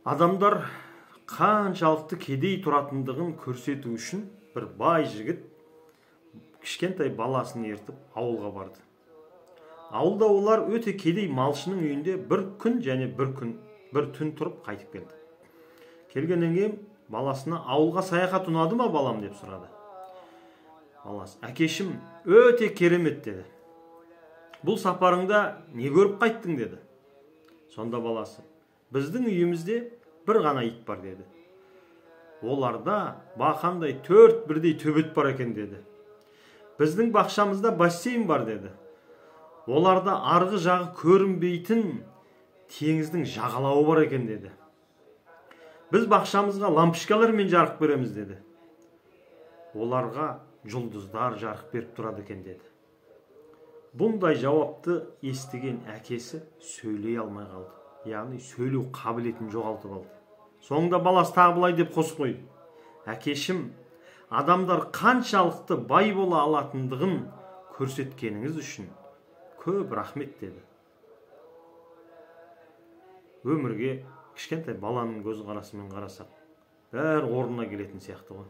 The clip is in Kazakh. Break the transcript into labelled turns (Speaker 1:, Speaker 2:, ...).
Speaker 1: Адамдар қаншалықты кедей тұратындығын көрсету үшін бір бай жігіт кішкентай баласын ертіп ауылға барды. Ауылда олар өте кедей малшының үйінде бір күн және бір түн тұрып қайтып келді. Келгеннен кейін баласына: «Ауылға саяхат ұнады ма, балам?» – деп сұрады. Баласы: «Әкешім, өте керемет», – деді. «Бұл сапарыңда не көріп қайттың?» – деді. Сонда баласы: «Біздің үйімізде бір ғана ит бар», – деді. «Оларда бақандай төрт бірдей төбет бар екен», – деді. «Біздің бақшамызда бассейн бар», – деді. «Оларда арғы жағы көрінбейтін теңіздің жағалауы бар екен», – деді. «Біз бақшамызға лампочкалармен жарық береміз», – деді. «Оларға жұлдыздар жарық беріп тұрады екен», – деді. Бұндай жауапты естіген әкесі сөйлей алмай қалды, яғни сөйлеу қабілетін жоғалтып алды. Соңында баласы тағы былай деп қосып қойды: «Әкешім, адамдар қаншалықты бай бола алатындығын көрсеткеніңіз үшін көп рахмет», – деді. Өмірге кішкентай баланың көзқарасымен қарасақ, бәрі орнына келетін сияқты ғой.